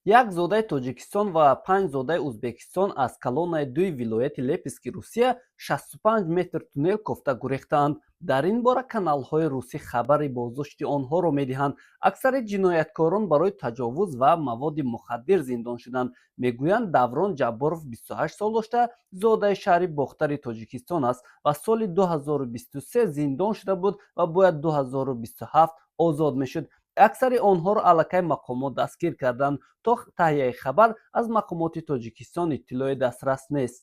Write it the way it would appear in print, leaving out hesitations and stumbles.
Як зодаи Тоҷикистон ва панҷ зодаи Узбекистон аз колонияи дуи вилояти Липецки Русия 65 метр туннел кофта гурехтаанд. Дар ин бора каналҳои русӣ хабари боздошти онҳоро медиҳанд. Аксари ҷинояткорон барои таҷовуз ва маводи мухаддир зиндон шуданд. Мегӯянд, Даврон Ҷабборов 28 сол дошта, зодаи шаҳри Бохтари Тоҷикистон аст ва соли 2023 зиндон шуда буд ва бояд 2027 озод мешуд. Аксари онҳоро аллакай мақомот дастгир карданд. То таҳияи хабар аз мақомоти Тоҷикистон иттилои дастрас нест.